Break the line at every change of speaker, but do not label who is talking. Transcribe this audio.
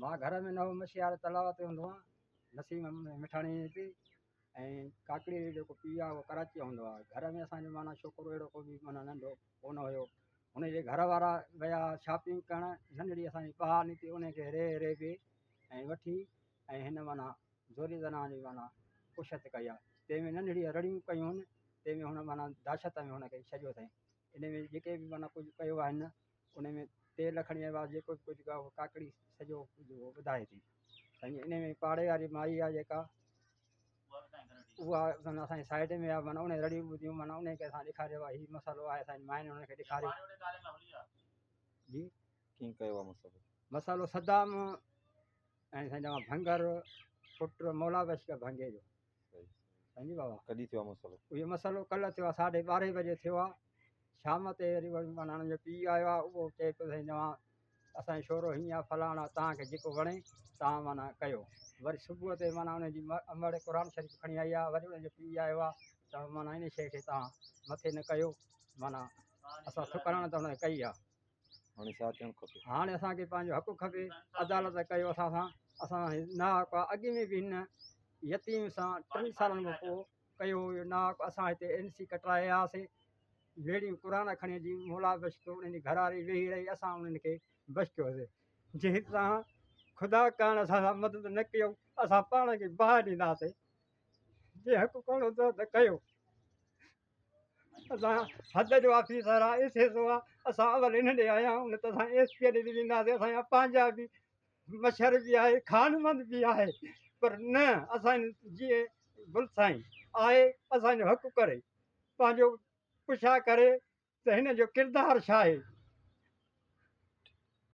مان گهر ۾ نه هو مشيار تلاء تي هوندو آهيان نسيم مٺاڻي جي ۽ ڪاڪڙي جو جيڪو پيء آهي اهو ڪراچيء هوندو آهي گهر ۾ اسانجو معنيٰ ڇوڪرو اهڙو ڪو به معنيٰ ننڍو ڪونه هيو هن جي گهر وارا ويا شاپنگ ڪرڻ ننڍڙي اسانجي ٻاهر نڪتي ان کي ري ري پي ۽ وٺي ۽ هن معنيٰ زوري زنا جي معنيٰ ڪشت ڪئي آهي تنهن ۾ ننڍڙي رڙيون ڪيون هن تنهن ۾ هن معنيٰ دهشت ۾ هن کي ڇڏيو اٿائين ان ۾ جيڪي به معنيٰ ڪجهه ڪيو آهي هن ان ۾ تيل کڻي آيو آهي جيڪو به ڪجهه ڪيو ڪاڪڙي سڄو ڪجهه ٻڌائي ٿي سائين ان ۾ پاڙي واري مائي آهي جيڪا اها معنيٰ اسان جي سائيڊ ۾ آهي معنيٰ ان رڙيون ٻڌيون معنيٰ ان کي اسان ڏيکاريو آهي هي مسئلو آهي اسان جي مائن ان کي ڏيکاريو جي
ڪيئن ڪيو آهي مسئلو
مسئلو صدام ۽ سائين جوان ڀنگر پٽ مولا بخش ڀنگي جو سائين جي بابا
ڪڏهن ٿيو آهي مسئلو
اهو مسئلو ڪلهه ٿيو آهي ساڍي ٻارهين بجي ٿيو آهي شام تي وري وري معنيٰ هن جو پيء آيو آهي اهو چئي پيو سائين جوان اسان جو شورو هيئن آهي فلاڻو آهي توهان کي جيڪو وڻي توهان معنيٰ ڪيو وري صبح تي معنيٰ ان جي امڙ قرآن شريف کڻي آئي آهي وري ان جو پيء آيو آهي ته معنيٰ ان شيء کي توهان مٿي نه ڪيو معنيٰ اسان ٿڪراڻ ته هن ڪئي آهي
هاڻي ڇا ٿيڻ کپي؟
هاڻي اسان کي پنهنجو حق کپي، عدالت ڪيو اسان سان، اسان سان ناحق آ، اڳ ۾ به هن يتيم سان ٽن سالن کان پوء ڪيو هيو ناحق، اسان هتي اين سي ڪٽرائي آياسين، ويڙهيون قرآن کڻي اچي مولا بخش انهن جي گهرواري ويهي رهي، اسان انهن کي بخشيوسين، جي توهان خدا ڪارڻ اسان سان مدد نه ڪيو اسان پاڻ کي باهه ڏينداسين، جي حق ڪرڻو اٿو ته ڪيو. اسان حد جو آفيسر آ ايس ايس او آ اسان اول ان ڏي آيا آهيون نه ته اسان ايس پي ڏي به وينداسين اسان جا پنهنجا به مڇر به آهي خانمند به آهي پر نه اسان جي گل سائين آهي اسان جو حق ڪري پنهنجو پڇا ڪري ته هن جو ڪردار ڇا آهي.